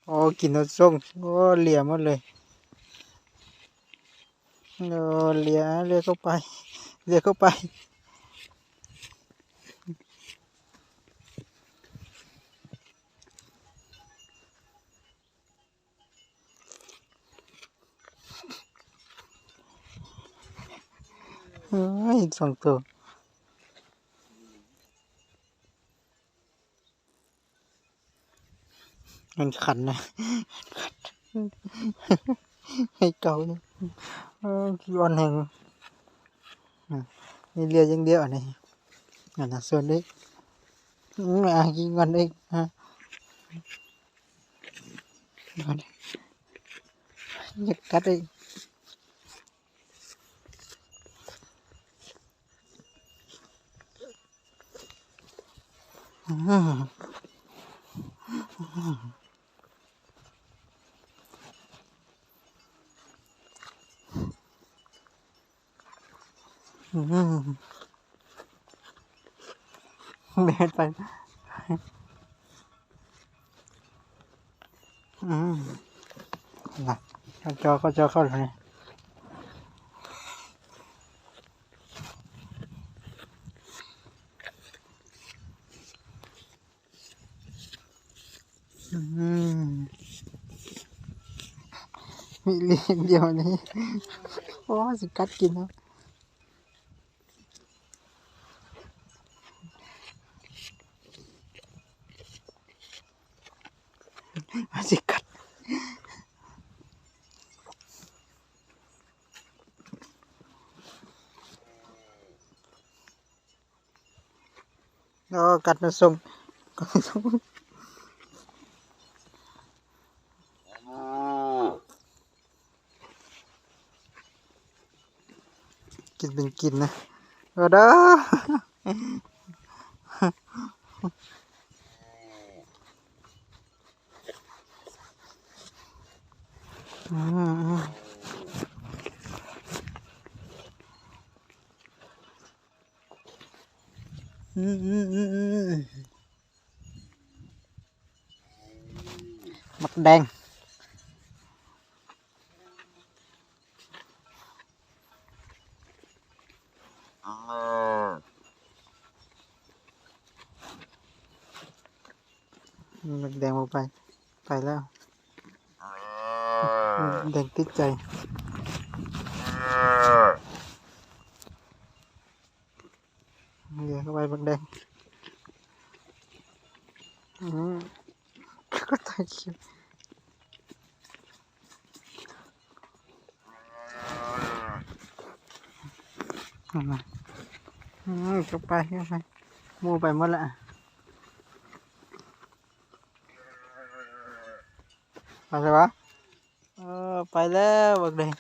ໂອ້ ກິນເອົາສົ່ງ ໂອ້ ເລຍໝົດເລີຍ ໂອ້ ເລຍ ເລຍເຂົ້າໄປ ເລຍເຂົ້າໄປ. ເອີຍ ສອງໂຕ ມັນຂັນນະ ໃຫ້ເກົານີ້ ເອີ ຂີ້ອ່ອນແຮງ ນີ້ເລຍຢ່າງດຽວອັນນີ້ ອັນນະ ສ່ວນນີ້ ອືມ ອ່າ ກິນກ່ອນເດ້ ອ່າ. ຢາກກັດເລີຍ ອືມ ອືມ ແບດໄປ ອືມ ນະ ເຂົາເຈາະ ເຂົາເຈາະເຂົ້າແລ້ວນີ້ ອືມ ມີເລຍດຽວນີ້ ໂອ້ ຊິກັດກິນເນາະ ຊິກັດ. ໂອ້ ກັດມາສົ່ງ ກິນເປັນກິນນະ ເອີ ເດີ ອືມ ອືມ ອືມ ອືມ ອືມ ໝາກແດງ ໝາກແດງບໍ່ໄປ ໄປແລ້ວ ແດງຕິດໃຈ ເຫຼືອເຂົ້າໄປບັກແດງ ອືມ ກໍຕາຍຂຽວ ນັ້ນນະ ອືມ ເຂົ້າໄປ ເຂົ້າໄປ ໝູ່ໄປໝົດລະ ໄປແລ້ວຫວາ? ເອີ ໄປແລ້ວບັກແດງ.